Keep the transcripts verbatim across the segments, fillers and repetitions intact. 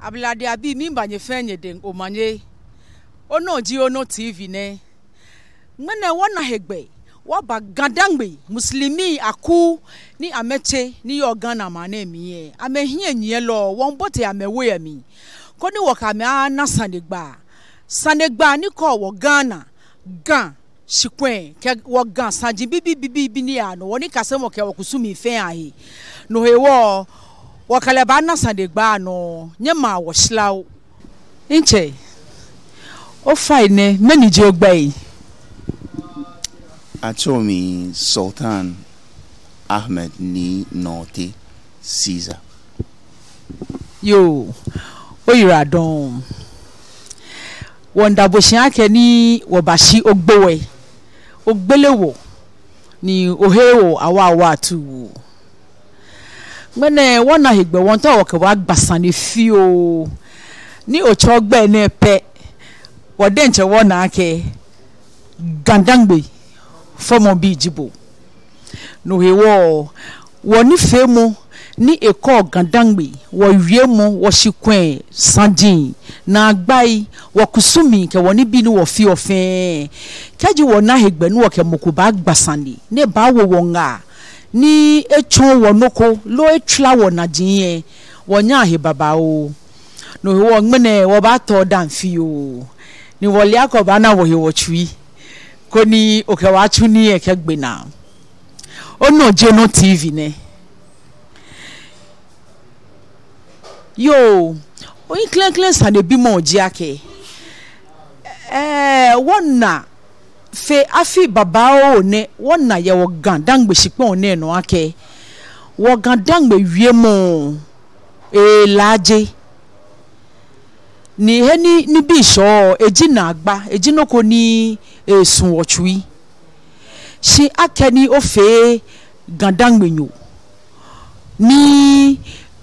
Ablade abii, miiŋa nyɛ fɛɛ nyɛdɛŋ omanye. Ono ji Ono T V nɛ. Ŋmɛnɛ wɔna hegbɛ wɔba Ga-Dangme Muslimi akuu ni amɛtsɛ ni yɔɔ Ghana maŋ nɛɛ mli lɛ, amɛhiɛnyiɛlɔ, wɔmiibote amɛwe lɛ mli koni wɔkɛ amɛ ana sanegbaa. Sanegbaa ni kɔɔ wɔ Ghana, Ga shikpɔŋ kɛ wɔ Ga saji bibii bibii ni yaa nɔ, wɔnikasemɔ kɛ wɔkusumii fɛɛ ahe. No hewɔ wɔkɛ lɛ baana sanegbaa nɔ. Nyɛmaa wɔ shalao. Ntsɛ, ofainɛ, mɛni ji ogbɛi? Atsɛɔ mi Sultan Ahmed Nii Nortey Caesar. Yoo, oyiwaladɔŋŋ. Wɔmiida bo shi akɛ ni wɔbashi ogbowɛ, ogbele wɔ, ni ohe wɔ awaawaa atuu. Ŋmɛnɛ wɔna hegbɛ, wɔmiitao wɔkɛ bo agba sane fioo. Ni otsɛ ogbɛi nɛɛ pɛ, wɔ diɛŋtsɛ wɔna akɛ Ga-Dangme fɔmɔbi ji bo. No hewɔ, wɔnifeemɔ ni ekɔɔ Ga-Dangme, wɔwiemɔ, wɔshikpɔŋ saji, naagbai, wɔkusumii kɛ wɔnibii ni wɔfeɔ fɛɛ, kɛji wɔna hegbɛ ni wɔkɛ mɔ ko baagba sane ni ebaawo wɔ ŋaa, ni etsɔɔ wɔ nɔ ko loo etsɔɔ wɔ naji lɛ, wɔnyaa he babaoo. No hewɔ ŋmɛnɛ wɔbaatɔ odaaŋ fioo, ni wɔle akɛ obaana wɔhe wɔtsui, koni okɛ wɔ atsu nii lɛ kɛgbe naa. Ono ji Ono T V nɛ. Yoo, oyi klɛŋklɛŋ sanebimɔ ji akɛ, ɛɛ, wɔna fe afi babaoo nɛ, wɔna yɛ wɔ Ga-Dangme shikpɔŋ nɛɛ nɔ akɛ wɔ Ga-Dangme wiemɔ elaaje. Ni he ni nibii shɛɔ, eji naagba, eji nɔ ko ni esuɔ wɔtsui. Shi akɛni ofee Ga-Dangmenyo ni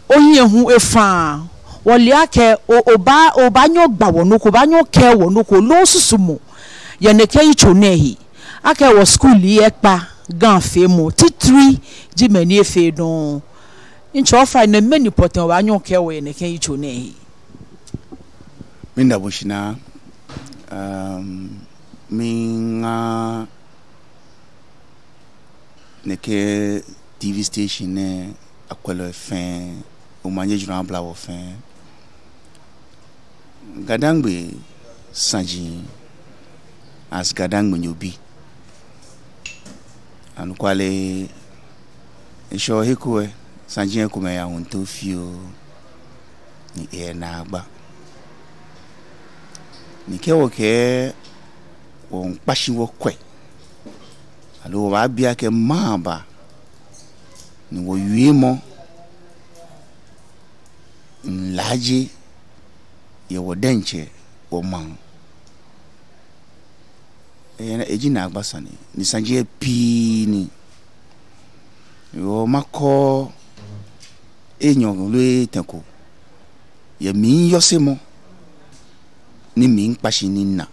ohiɛ hu efa, wɔle akɛ o, obaa, obaanyɛ ogba wɔ nɔ ko, obaanyɛ okɛɛ wɔ nɔ ko loo osusumɔ yɛ nɛkɛ yitso nɛɛ he. Akɛ wɔ skul lɛ ekpa Ga feemɔ, titri ji mɛi ni efeee dɔŋŋ. Ntsɛ, ofainɛ, mɛni pɔtɛɛ obaanyɛ okɛɛ wɔ yɛ nɛkɛ yitso nɛɛ he? Miida bo shi naa, um, miiŋa nɛkɛ T V station nɛɛ akwɛlɔi fɛɛ, omanye jurɔ abla wɔ fɛɛ. Ga-Dangme saji, as Ga-Dangmenyo bi, anɔkwale, eshɛɔ he ko lɛ, saji lɛ ekomɛi yɛ ŋwɛi too fioo, ni eyɛ naagba. Ni kɛ wɔkɛɛ wɔmiikpa shi wɔkwɛ, aloo wɔbaabi akɛ mɛɛba ni wɔwiemɔ miilaaje yɛ wɔ diɛŋtsɛ wɔmaŋ. Eyɛ, eji naagba sane, ni saji lɛ pii ni. Yoo, makɔ enyɔ loo etɛ ko yɛ miyɔsemɔ ni miikpa shi ni mina.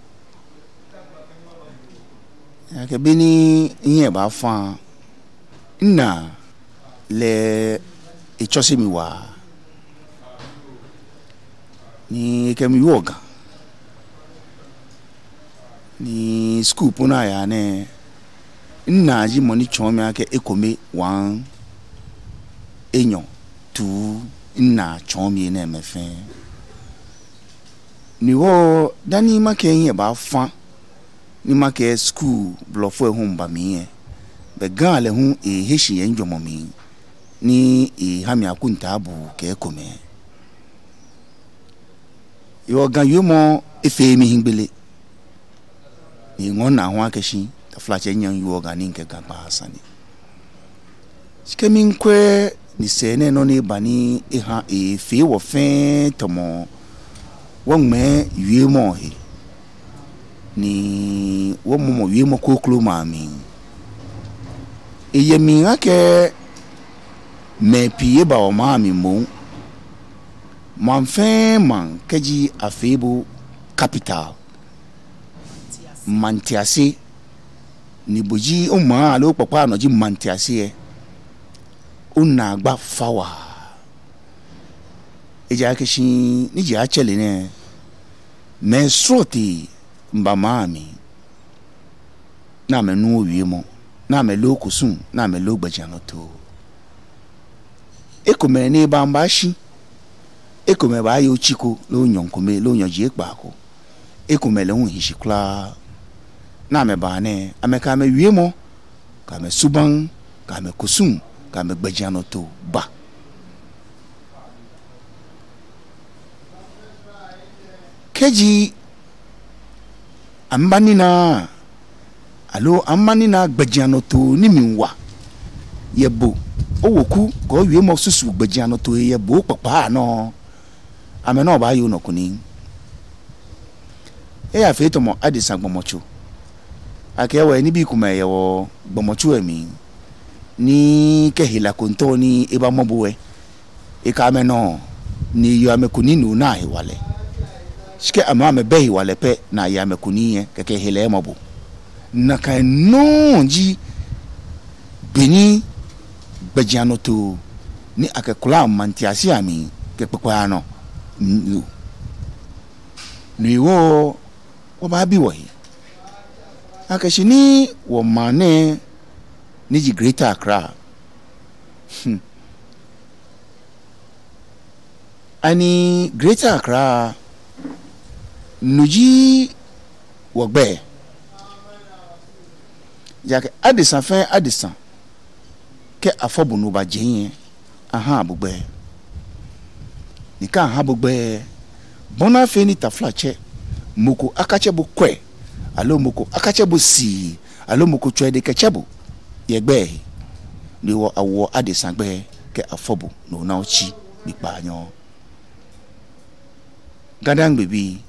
Akɛ beni mihiɛ baafa, minaa lɛ etsɔse mi waa, ni ekɛ mi wieɔ Ga, ni skul po ni ayaa nɛɛ, minaa ji mɔ ni tsɔɔ mi akɛ ekome, one, enyɔ, two, minaa tsɔɔ mi enɛɛmɛi fɛɛ. Ni wɔ, dani makɛɛ mihiɛ baafa, ni makɛɛ skul blɔfo lɛ hu miiba mli lɛ, bɛ Ga lɛ hu ehe shi yɛ mijwɛŋmɔ mli, ni eha mi akɔntaabuu kɛ ekomɛi. Yoo, Ga wiemɔ efee mi hiɛgbele. Ni miŋɔɔ minaa hu akɛ shi, taflatsɛ, minyɛŋ miwieɔ Ga ni mikɛ Ga gba sane. Shi kɛ miikwɛ ni sɛɛ nɛɛ nɔ ni eba ni eha efee wɔ fɛɛ tamɔ wɔŋmɛɛ wiemɔ he, ni wɔmɔmɔ wiemɔ kroko ma mli. Eyɛ mli akɛ mɛi pii eba wɔmaŋ mli moŋ. Maŋ fɛɛ maŋ, kɛji afee bo capital, maŋtiase, ni bo ji omaŋ aloo okpokpaa nɔ ji maŋtiase lɛ, onaagba fa waa. Ejaakɛ shi ni ji atsɛɔ lɛ nɛɛ, mɛi srɔtoi miiba maŋ mli, ni amɛnuuu wiemɔ, ni amɛleee kusum, ni amɛleee gbɛjianɔtoo. Ekomɛi ni baa, amɛbaashi. Ekomɛi baaye otsi ko, loo nyɔɔŋ kome, loo nyɔji ekpaa ko. Ekomɛi lɛ hu hi shi kwraa. Ni amɛbaa nɛɛ, amɛkɛ amɛwiemɔ, kɛ amɛsubaŋ, kɛ amɛkusum, kɛ amɛgbɛjianɔtoo baa. Kɛji amɛbanina, aloo amɛbanina gbɛjianɔtoo ni mli wa yɛ bo, oweku kɛ owiemɔ susu gbɛjianɔtoo yɛ bo okpokpaa nɔ, amɛnɔ baaye onɔ kunim. Eyafee tamɔ adesa gbɔmɔtso. Akɛɛ wɔ nibii komɛi yɛ wɔgbɔmɔtso lɛ mli, ni kɛ hela ko miitao ni ebamɔ bo lɛ, ekɛ amɛ nɔ ni eyeɔ amɛ kunim ni onaa hewalɛ. Shi kɛ amɛ, amɛbɛ hewalɛ pɛ ni aye amɛ kunim lɛ, kɛkɛ hela lɛ mɔ bo. Nakai nɔŋŋ ji beni gbɛjianɔtoo ni akɛkɔlaa maŋtiase amli kɛ kpokpaa nɔ, no hewɔ wɔbaabi wɔhe akɛ shi ni wɔmaŋ nɛɛ ni ji Greater Accra, hmm, ani Greater Accra, no ji wɔgbɛi? Ejaakɛ adesa fɛɛ adesa, kɛ afɔ bo ni oba jeŋ lɛ, ahaa bo gbɛi. Ni kɛ aha bo gbɛi, bɔ ni afee ni taflatsɛ, mɔ ko akatsɛ bo Kwɛ, aloo mɔ ko akatsɛ bo Sii, aloo mɔ ko tsɔ edɛŋ kɛtsɛ bo yɛ gbɛi he. No hewɔ awoɔ adesa gbɛi kɛ afɔ bo ni ona otsi kpikpaanyɔ. GaDangme bii,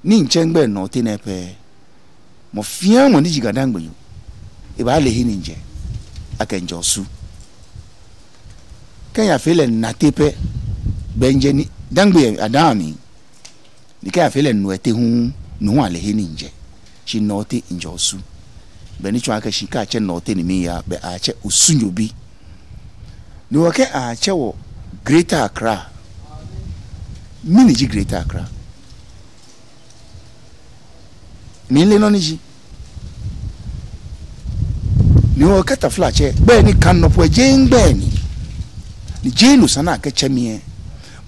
ni mitsɛ migbɛi Nortey nɛɛ pɛ, mɔ fɛɛ mɔ ni ji GaDangmenyo, ebaale he ni mijɛ, akɛ mijɛ Osu. Kɛ miyafee lɛ Natey pɛ, belɛ mijɛ ni Dangme yɛ Adaa mli. Ni kɛ miyafee lɛ Nuɛtey hu, no hu ale he ni mijɛ. Shi Nortey, mijɛ Osu. Belɛ ni tsɔɔ akɛ shi kɛ atsɛ Nortey ni miiya, belɛ atsɛ Osunyo bi. No hewɔ kɛ atsɛ wɔ Greater Accra, mɛni ji Greater Accra? Mileee nɔ ni ji. No hewɔ kɛ taflatsɛ, gbɛi ni ka nɔ po lɛ jeee migbɛi ni. Ni jeee no sa ni akɛtsɛ mi lɛ,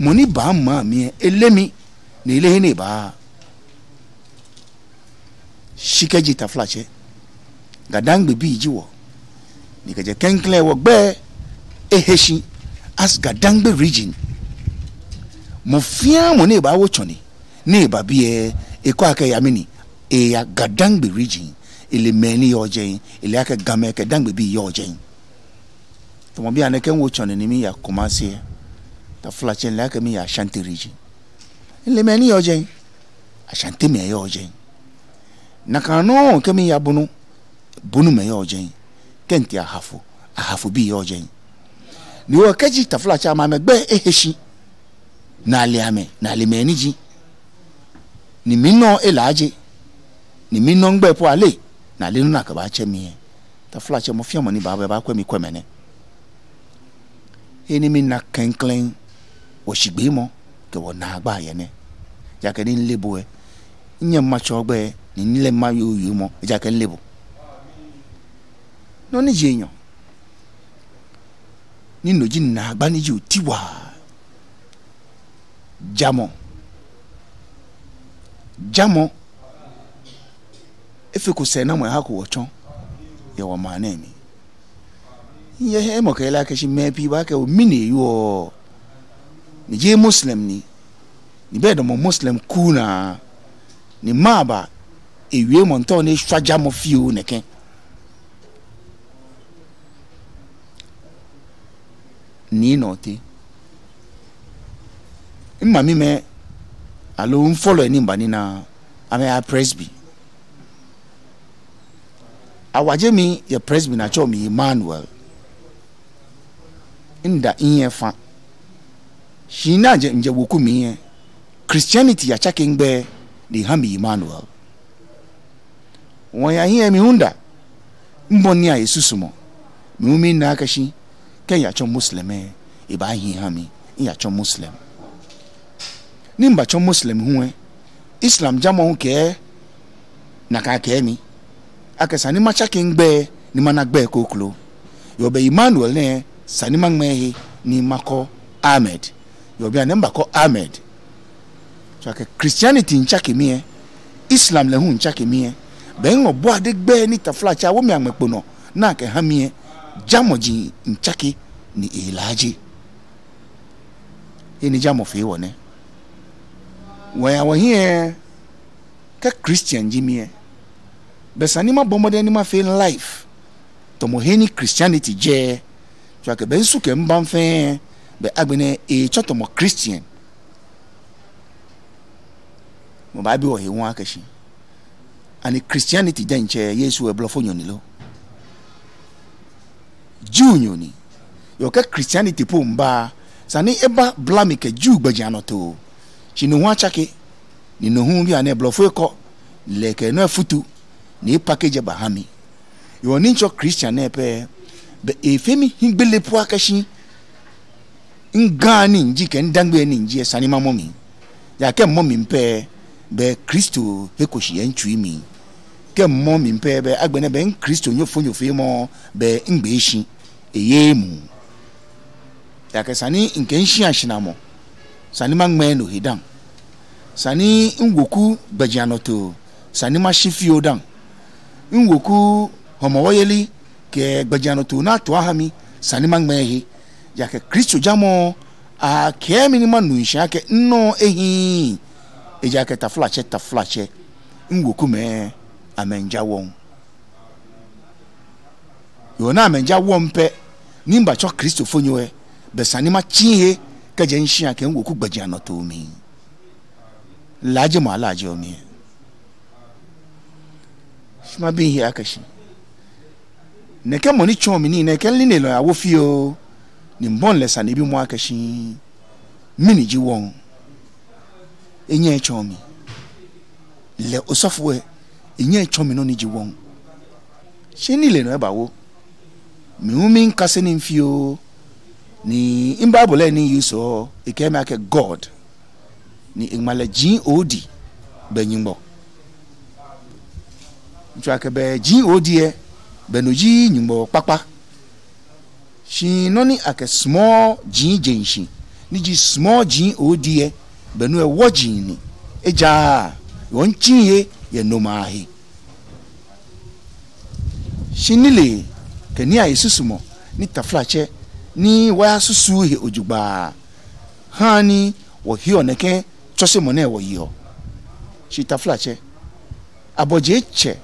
mɔ ni baa mimaŋ mli lɛ, ele mi, ni ele he ni ebaa. Shi kɛji taflatsɛ, GaDangme bii ji wɔ, ni kɛjɛ klɛŋklɛŋ wɔgbɛi ehe shi as GaDangme region. Mɔ fɛɛ mɔ ni baawo tsɔne ni eba biɛ, ekɛɔ akɛ eya mɛni? Eya GaDangme region. Ele mɛi ni yɔɔ jɛi, ele akɛ Gamɛi kɛ Dangme bii yɔɔ jɛi. Tamɔ bianɛ kɛ miwo tsɔne ni miya Kumasi lɛ, taflatsɛ mile akɛ miya Ashanti region. Mile mɛi ni yɔɔ jɛi, Ashantimɛi yɔɔ jɛi. Nakai nɔŋŋ kɛ miya Bono, Bonomɛi yɔɔ jɛi. Kɛ mitee Ahafo, Ahafobii yɔɔ jɛi. No hewɔ kɛji taflatsɛ amɛ amɛgbɛi ehe shi, ni ale amɛ, ni ale mɛi ni ji, ni minɔ elaaje, ni minɔ migbɛi po ale, ni ale nɔ ni akɛbaatsɛ mi lɛ, taflatsɛ mɔ fɛɛ mɔ ni baaba lɛ baakwɛ mi kwɛmɔ nɛ. He ni mina klɛŋklɛŋ wɔshigbeemɔ kɛ wɔnaagba yɛ nɛ. Ejaakɛ ni mile bo lɛ, minyɛŋ matsɛ ogbɛi, ni mile maye owiemɔ, ejaakɛ mile bo. Nɔ ni ji enyɔ, ni no ji naagba ni ji oti waa. Jamɔ. Jamɔ. Efeko sɛɛnamɔ ehako wɔtsɔ yɛ wɔmaŋ nɛɛ mli. Nyɛhe mɔ kɛ ele akɛ shi mɛi pii baakɛɛ oo, mɛni eyɔɔ? Ni jeee Muslim ni, ni bɛ damɔ Muslim kuu naa, ni mɛɛba ewiemɔ miitao ni eshwa jamɔ fioo nɛkɛ? Nii Nortey. Mimamimɛi, aloo mifɔlɔi ni mibanina, amɛya Presby. Awaje mi yɛ Presby ni atsɛɔ mi Emmanuel. Mida mihiɛ faŋŋ. Shi ni mijɛ, mijɛ weku mli lɛ, Christianity yatsake migbɛi ni eha mi Emmanuel. Wɔya hiɛ mi hu mida. Mibɔi ni aye susumɔ. Mi hu mina akɛ shi kɛ miyatsɔ Muslim lɛ, ebaahi eha mi, miyatsɔ Muslim. Ni mibatsɔ Muslim hu lɛ, Islam jamɔ hu kɛɛ nakai akɛɛ mi akɛ esa ni matsake migbɛi ni mana gbɛi kroko. Hewɔ bɛ Emmanuel nɛɛ esa ni maŋmɛɛ he ni makɔ Ahmed. Hewɔ bianɛ mibakɔ Ahmed. Tsɔɔ akɛ Christianity miitsake mi lɛ, Islam lɛ hu miitsake mi lɛ. Bɛ miŋɔ Bɔade gbɛi ni taflatsɛ awo mi aŋmɛ kpo nɔ ni akɛha mi lɛ, jamɔji miitsake ni elaaje. He ni jamɔ fee wɔ nɛ. Wɔyaa wɔhiɛ akɛ Christian ji mi lɛ, bɛ esa ni mabɔ mɔdɛŋ ni mafee life tamɔ he ni Christianity jɛ. Tsɔɔ akɛ bɛ misu kɛ mibaŋ fɛɛ, bɛ agbɛnɛ etsɔ tamɔ Christian. Mɔ baabi wɔhe hu akɛ shi, ani Christianity diɛŋtsɛ Yesu lɛ blɔfonyo ni lo? Jewnyo ni. Hewɔ kɛ Christianity po miiba, esa ni eba bla mi kɛ Jew gbɛjianɔtoo. Shi no hu atsake, ni no hu bianɛ blɔfo lɛ kɔ, lɛ kɛ enɔ lɛ futu, ni epackage lɛ baha mi. Hewɔ ni mitsɔ Christian nɛɛ pɛ, bɛ efee mi hiɛgbele po akɛ shi miGa ni miji kɛ miDangme ni miji lɛ esa ni mamɔ mli. Ejaakɛ kɛ mimɔ mli pɛ, bɛ Kristo he ko shi yɛ mitsui mli. Kɛ mimɔ mli pɛ, bɛ agbɛnɛ bɛ miKristonyo fonyo feemɔ, bɛ migbee shi, eye emuu. Ejaakɛ esa ni mikɛ mishia shinamɔ, esa ni maŋmɛɛ no he dã. Esa ni miweku gbɛjianɔtoo, esa ni mashi fioo dã. Miweku Hɔmɔwɔ yeli kɛ gbɛjianɔtoo ni ato aha mi, esa ni maŋmɛɛ he. Ejaakɛ Kristo jamɔ, akɛɛ mi ni manu shishi akɛ minɔ ehiii. Ejaakɛ taflatsɛ, taflatsɛ, miwekumɛi amɛmiija wɔŋ. Hewɔ ni amɛmiija wɔŋ pɛ, ni mibatsɔ Kristofonyo lɛ, bɛ esa ni matsi mihe kɛjɛ mishia kɛ miweku gbɛjianɔtoo mli. Laajemɔ alaajeɔ mi lɛ. Shi mabi mihe akɛ shi, nɛkɛ mɔ ni tsɔɔ mi nii nɛɛ, kɛ mililelɔi awo fioo, ni mibɔi lɛ sanebimɔ akɛ shi, mɛni ji wɔŋ? Enyɛɛɛ etsɔɔ mi. Lɛ osɔfo lɛ, enyɛɛɛ etsɔɔ mi nɔ ni ji wɔŋ. Shi nilelɔi bawo. Mi hu mikase nii fioo. Ni miBible lɛ ni mi-use-ɔ, ekɛɛ mi akɛ God, ni eŋma lɛ G O D, bɛ Nyɔŋmɔ. Mitsɔɔ akɛ bɛ G O D lɛ, bɛ no ji Nyɔŋmɔ kpakpa. Shi nɔ ni akɛ small g jeŋ shi, ni ji small G O D lɛ, bɛ no lɛ wɔji ni. Ejaaa, hewɔ mitsi mihe yɛ nomɛi ahe. Shi nilee kɛ niiahesusumɔ ni taflatsɛ ni wɔyasusuuu he jogbaŋŋ ha ni wɔheɔ nɛkɛ tsɔsemɔ nɛɛ wɔyeɔ. Shi taflatsɛ, abɔ je etsɛ,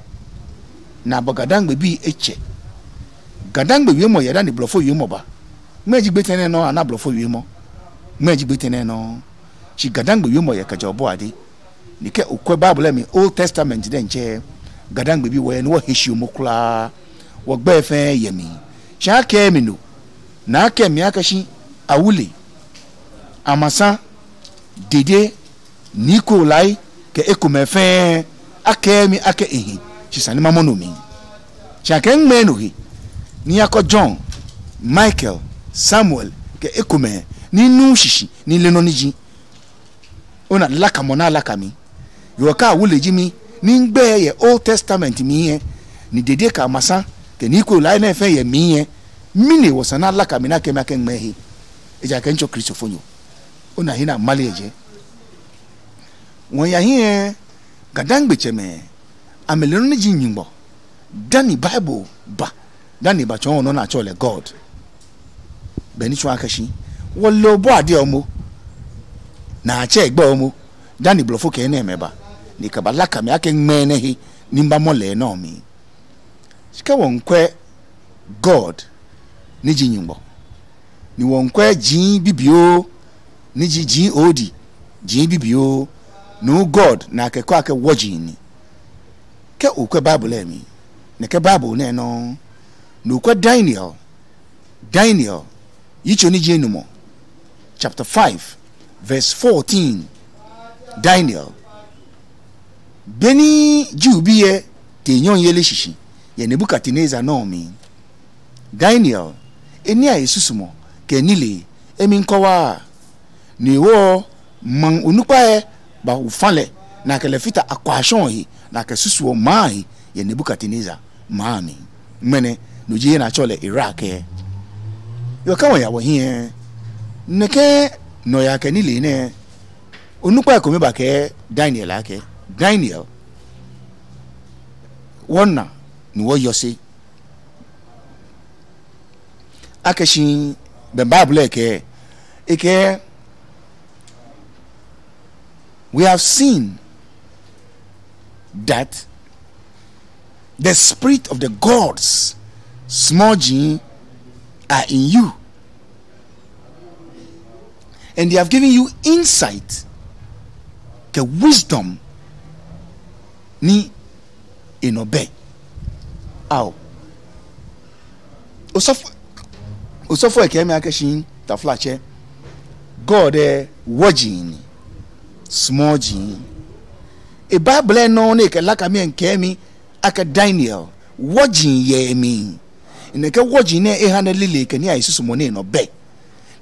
ni abɔ GaDangme bii etsɛ. GaDangme wiemɔ yɛ dani blɔfo wiemɔ ba. Ŋmɛji gbi tɛŋŋ nɔ ana blɔfo wiemɔ? Ŋmɛji gbi tɛŋŋ nɔ? Shi GaDangme wiemɔ yɛ kɛjɛ Bɔade. Ni kɛ okwɛ Bible lɛ mli Old Testament diɛŋtsɛ, GaDangme bii wɔyɛ ni wɔhe shiomɔ kwraa. Wɔgbɛi fɛɛ yɛ mli. Shi akɛɛɛ mi no. Ni akɛɛ mi akɛ shi Awule, Amasa, Dede, Nii Kwei Olai kɛ ekomɛi fɛɛ, akɛɛɛ mi akɛ ehi, shi esa ni mamɔ no mli. Shi akɛɛ miŋmɛɛ no he, ni miyakɔ John, Michael, Samuel kɛ ekomɛi, ni minu shishi, ni mile nɔ ni ji. Ona lakamɔ ni alaka mi. Hewɔ kɛ Awule ji mi, ni migbɛi yɛ Old Testament mli lɛ, ni Dede kɛ Amasa kɛ Nii Kwei Olai nɛɛ fɛɛ yɛ mli lɛ, mɛni hewɔ esa ni alaka mi ni akɛɛ mi akɛ miŋmɛɛ he? Ejaakɛ mitsɔ Kristofonyo. Ona he ni amale lɛ jɛ. Wɔyaa hiɛ, GaDangme tsɛmɛi, amɛle nɔ ni ji Nyɔŋmɔ dani Bible ba, dani ebatsɔɔ wɔ nɔ ni atsɛɔ lɛ God. Bɛ ni tsɔɔ akɛ shi, wɔle Bɔade lɛ momo, ni atsɛ egbɛi lɛ momo, dani blɔfo kɛ enɛɛmɛi ba, ni ekɛbalaka mi akɛ miŋmɛɛ enɛ he, ni mibamɔ lɛ nɔ mli. Shi kɛ wɔmiikwɛ God, ni ji Nyɔŋmɔ, ni wɔmiikwɛ G bibioo, ni ji G O D, G bibioo, no God ni akɛkɔ akɛ wɔji ni. Kɛ okwɛ Bible lɛ mli, nɛkɛ Bible nɛɛ nɔŋŋ, ni okwɛ Daniel, Daniel, yitso ni ji enumɔ, chapter five, verse fourteen. Daniel, be ni Jewbii lɛ tee nyɔŋyeli shishi yɛ Nebukadnezar nɔ mli, Daniel, eniiahesusumɔ kɛ enilee, emli kɔ waa. Ni hewɔ maŋ onukpai lɛ bawo falɛ, ni akɛ lɛ fata akwashɔŋ he, ni akɛsusuɔ maŋ he yɛ Nebukadnezar maŋ mli. Ŋmɛnɛ, no ji he ni atsɛɔ lɛ Iraq lɛ. Yoo, kɛ wɔya wɔhiɛ, nɛkɛ nɔyaa kɛ nilee nɛɛ, onukpa ko miiba kɛɛ Daniel akɛ, Daniel, wɔna ni wɔyɔse akɛshi bɛ Bible lɛ kɛɛ, ekɛɛ, we have seen that the spirit of the gods, small g, are in you, and they have given you insight, kɛ wisdom ni enɔ bɛ. Ao. Osɔfo, osɔfo lɛ kɛɛ mi akɛshi, taflatsɛ, God lɛ wɔji ni, small g. E Bible lɛ nɔŋŋ ni ekɛlaka mi lɛ kɛɛ mi akɛ Daniel, wɔji yɛ emli. Nɛkɛ wɔji nɛɛ eha ni nilee kɛ nii ahe susumɔ nɛɛ nɔ bɛ.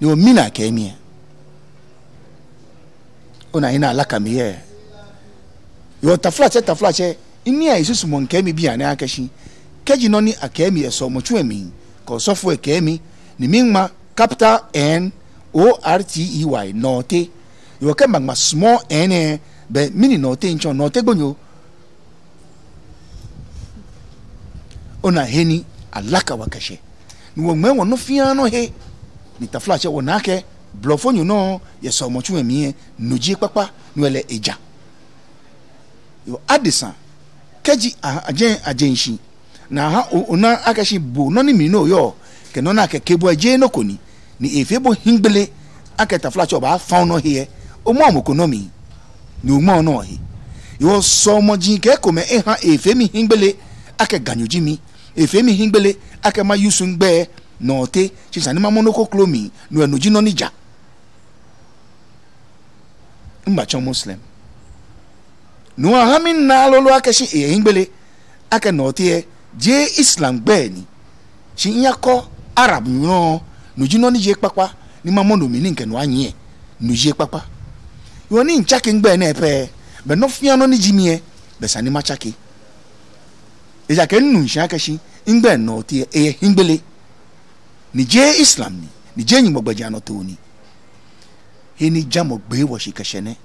Ni wɔ mi ni akɛɛ mi lɛ. Ona he ni alaka mi yɛ. Yoo, taflatsɛ, taflatsɛ, nii ahe susumɔ kɛɛ mi bianɛ akɛshi, kɛji nɔ ni akɛɛ mi yɛ sɔlemɔtsu lɛ mli, kɛ osɔfo lɛ kɛɛ mi, ni miŋma capital N O R T E Y, Nortey. Yoo, kɛ maŋma small n lɛ, bɛ mɛni Nortey miitsɔɔ, Nortey gbonyo? Ona he ni alaka wɔ kɛshɛ. Ni wɔŋmɛɛ wɔnɔ fɛɛ nɔ he. Ni taflatsɛ, wɔna akɛ blɔfonyo nɔ yɛ sɔlemɔtsu lɛ mli lɛ, no ji ekpakpa, no lɛ eja. Yoo, adesa, kɛji aha, ajɛ, ajɛ shishi, ni aha o, ona akɛshi bo nɔ ni mli ni oyɔɔ, kɛ nɔ ni akɛkɛɛ bo lɛ jeee nɔ ko ni, ni efee bo hiɛgbele akɛ taflatsɛ obaafã onɔ he lɛ, omɔɔɔ mɔ ko nɔ mli, ni oŋmɛɔ onɔ he. Yoo, sɔlemɔji kɛ ekomɛi eha efee mi hiɛgbele akɛ Ganyo ji mi, efee mi hiɛgbele akɛ ma-use migbɛi Nortey, shi esa ni mamɔ nɔ kroko mli, no lɛ no ji nɔ ni ja. Mibatsɔ Muslim. No aha mina lolo akɛshi eyɛ hiɛgbele akɛ Nortey lɛ jeee Islam gbɛi ni. Shi miyakɔ Arab nyo, no ji nɔ ni ji ekpakpa, ni mamɔ no mli ni mikɛ no anyiɛ, no ji ekpakpa. Yoo, ni mitsake migbɛi nɛɛ pɛ, bɛ nɔ fɛɛ nɔ ni ji mi lɛ, bɛ esa ni matsake. Ejaakɛ minu shishi akɛshi migbɛi Nortey lɛ eyɛ hiɛgbele. Ni jeee Islam ni, ni jeee Nyɔŋmɔ gbɛjianɔtoo ni. He ni jamɔ gbee wɔ shi kɛshɛ nɛ.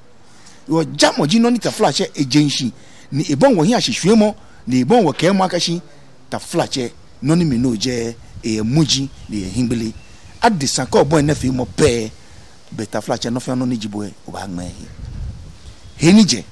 Wɔjamɔ ji nɔ ni taflatsɛ eje shishi, ni ebɔi wɔhiɛ ashishwiemɔ, ni ebɔi wɔkɛɛmɔ akɛshi, taflatsɛ, nɔ ni mli ni ojɛ lɛ, eyɛ muji, ni eyɛ hiɛgbele. Adesa, kɛ obɔi enɛ feemɔ pɛ, bɛ taflatsɛ, nɔ fɛɛ nɔ ni ji bo lɛ, obaaŋmɛɛ he. He ni jɛ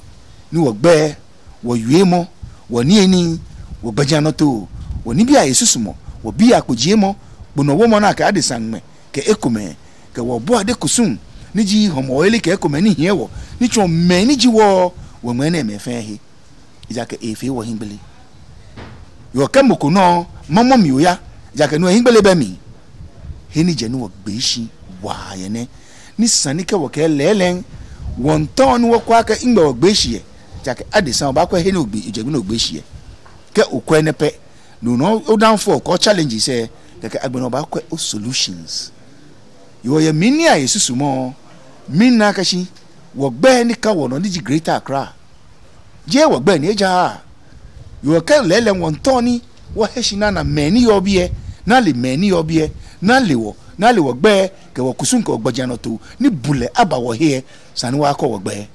ni wɔgbɛi, wɔwiemɔ, wɔniyenii, wɔgbɛjianɔtoo, wɔnibii ahe susumɔ, wɔbii akpojiemɔ, kponɔwomɔ ni akɛ adesa ŋmɛ kɛ ekomɛi, kɛ wɔbɔade kusum ni ji Hɔmɔwɔ lɛ kɛ ekomɛi ni hiɛ wɔ, ni tsɔɔ mɛi ni ji wɔ, wɔŋmɛɛ enɛɛmɛi fɛɛ he. Ejaakɛ efee wɔ hiɛgbele. Yoo, kɛ mɔ ko nɔ, mamɔ mli oya, ejaakɛ no lɛ hiɛgbele bɛ mli. He ni jɛ ni wɔgbee shi waa yɛ nɛ. Ni esa ni kɛ wɔkɛɛ lɛɛlɛŋ, wɔmiitao ni wɔkwɛ akɛ nɛgbɛ wɔgbee shi yɛ. Ejaakɛ adesa, obaakwɛ he ni ogbee, ojɛ gbi ni ogbee shi yɛ. Kɛ okwɛ enɛ pɛ, no nɔ o-downfall kɛ o-challenges lɛ, kɛkɛ agbɛnɛ obaakwɛ o-solutions. Yoo, yɛ mi nii ahe susumɔ, mina akɛshi, wɔgbɛi ni ka wɔnɔ ni ji Greater Accra, jeee wɔgbɛi ni ejaaa. Yoo, kɛ lɛɛlɛŋ wɔmiitao ni wɔhe shi ni ana mɛi ni yɔɔ biɛ, ni ale mɛi ni yɔɔ biɛ, ni ale wɔ, ni ale wɔgbɛi, kɛ wɔkusum kɛ wɔgbɛjianɔtoo, ni bulɛ aba wɔhe lɛ, esa ni wɔyakɔ wɔgbɛi.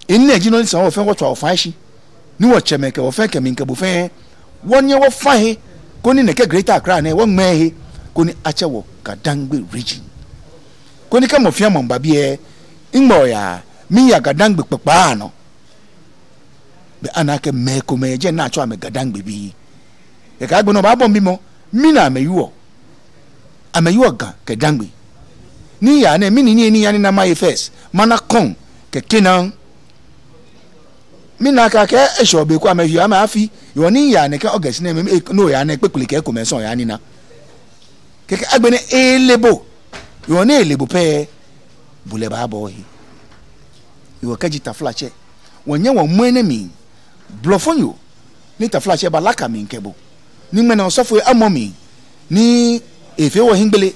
Enɛ ji nɔ ni esa ni wɔ fɛɛ wɔtswa wɔfã shi, ni wɔtsɛmɛi kɛ wɔ fɛɛ, kɛ mi kɛ bo fɛɛ, wɔnyɛ wɔfã he, koni nɛkɛ Greater Accra nɛɛ wɔŋmɛɛ he, koni atsɛ wɔ Gadangme region. Koni kɛ mɔ fɛɛ mɔ miiba biɛ, nɛgbɛ oyaa, miiya Gadangme kpokpaa nɔ. Bɛ ana akɛ mɛi komɛi jɛ ni atsɛɔ amɛ Gadangmebii. Kɛkɛ agbɛnɛ obaabɔ mi bimɔ, mɛni amɛwieɔ? Amɛwieɔ Ga kɛ Dangme. Ni miyaa nɛɛ, mɛni nii ni miya minina maye first? Mana Kong kɛ Kenan. Mina akɛ akɛɛ eshɛ be ko amɛwieɔ amɛ afi. Yoo, ni miyaa nɛkɛ August nɛɛ mli, ni oyaa nɛɛ kpekple kɛ ekomɛi sɔŋŋ oyaa nina. Kɛkɛ agbɛnɛ ele bo. Yoo, ni ele bo pɛ, bulɛ baaba ohe. Yoo, kɛji taflatsɛ, wɔnyɛ wɔmɔ enɛ mli, blɔfonyo ni taflatsɛ balaka mli kɛ bo, ni ŋmɛnɛ osɔfoi amɔ mli, ni efee wɔ hiɛgbele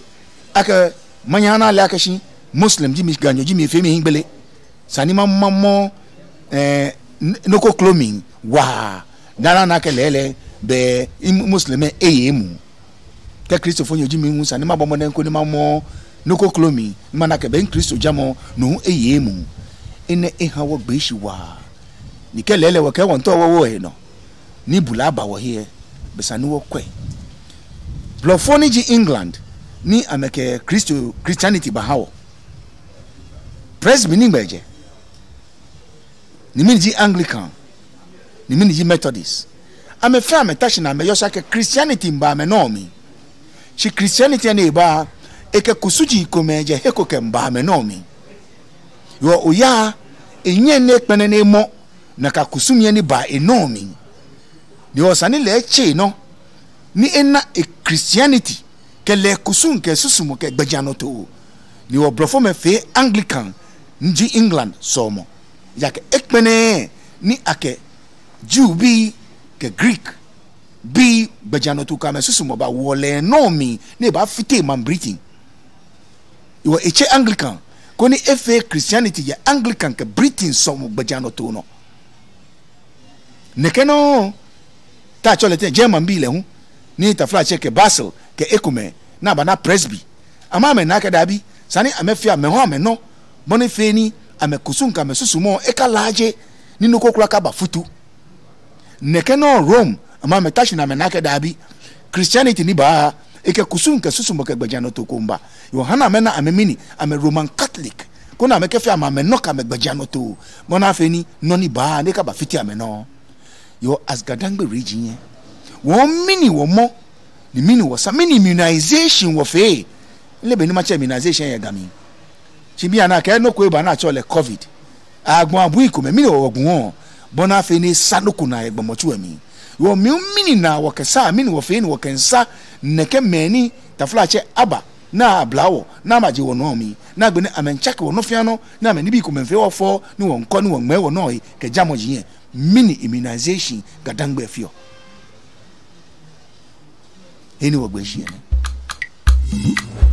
akɛ manyɛ ana ale akɛshi Muslim ji mi, Ganyo ji mi, efee mi hiɛgbele. Esa ni ma, mamɔ, eh, n-, nɔ ko kroko mli waa. Dani ana akɛ lɛɛlɛŋ, bɛ i Muslim lɛ eye emuu. Kɛ Kristofonyo ji mi hu, esa ni mabɔ mɔdɛŋ koni mamɔ nɔ ko kroko mli, ni mana akɛ bɛ mi Kristojamɔ nɔ hu eye emuu. Enɛ eha wɔgbee shi waa. Ni kɛ lɛɛlɛŋ wɔkɛɛ wɔmiitao wɔwo wɔhe nɔ, ni bulɛ aba wɔhe lɛ, bɛ esa ni wɔkwɛ. Blɔfo ni ji England, ni amɛkɛ Kristo, Christianity baha wɔ. Presby ni gbɛ jɛ, ni mɛni ji Anglican, ni mɛni ji Methodist. Amɛ fɛɛ amɛta shi ni amɛyɔse akɛ Christianity miiba amɛnɔ mli. Shi Christianity ni eba, ekɛ kusumii komɛi jɛ he ko kɛmiiba amɛnɔ mli. Hewɔ oya, enyɛŋ ni ekpɛlɛ ni emɔ, nakai kusumii ni ba enɔ mli. Ni hewɔ esa ni lɛ etse enɔ, ni ena e Christianity, kɛ lɛ ekusum kɛ susumɔ kɛ gbɛjianɔtoo. Ni hewɔ blɔfomɛi fee Anglican, ni ji England sɔlemɔ. Ejaakɛ ekpɛlɛ ni akɛ Jew bii kɛ Greek bii gbɛjianɔtoo kɛ amɛsusumɔ bawo lɛ nɔ mli, ni ebafite maŋ Britain. Hewɔ etse Anglican, koni efee Christianity yɛ Anglican kɛ Britain sɔlemɔ gbɛjianɔtoo nɔ. Nɛkɛ nɔŋŋ, te atsɛɔ lɛ tɛŋŋ, German bii lɛ hu, ni taflatsɛ kɛ Basel, kɛ ekomɛi, ni abana Presby. Amɛ amɛna akɛ dabi, esa ni amɛfee amɛ hu amɛnɔ, bɔ ni afee ni amɛkusum kɛ amɛsusumɔ ekalaaje, ni nɔ ko kwraa akabafutu. Nɛkɛ nɔŋŋ Rome, amɛ amɛta shi ni amɛna akɛ dabi, Christianity ni ba, ekɛ kusum kɛ susumɔ kɛ gbɛjianɔtoo ko miiba. Hewɔ ha ni amɛna amɛmɛni, amɛ Roman Catholic, koni amɛkɛfee amɛ amɛnɔ kɛ amɛgbɛjianɔtoo, bɔ ni afee ni nɔ ni ba ni ekabafite amɛnɔ. Hewɔ as Gadangme region lɛ, wɔ mɛni wɔmɔ, ni mɛni wɔsa, mɛni immunization wɔfee. Mileee bɔ ni matsɛ immunization yɛ Ga mli. Shi bianɛ kɛ nɔ ko eba ni atsɛɔ lɛ covid, agbɔmɔ abui komɛi, mɛni wɔgbuɔ, bɔ ni afee ni esa nɔ ko naa yɛ gbɔmɔtso lɛ mli. Hewɔ mɛni, mɛni naa wɔkɛsaa, mɛni wɔfee ni wɔkɛmiisa nɛkɛ mɛi ni taflatsɛ aba ni abla wɔ, ni abaje wɔnɔ mli, ni agbɛnɛ amɛmiitsake wɔnɔ fɛɛ nɔ, ni amɛnibii komɛi miifee wɔ fɛo, ni wɔmiikɔ ni wɔmiiŋmɛɛ wɔnɔ he kɛ jamɔ ji yɛ. Mɛni immunization Gadangme feɔ? He ni wɔgbee shi yɛ nɛ.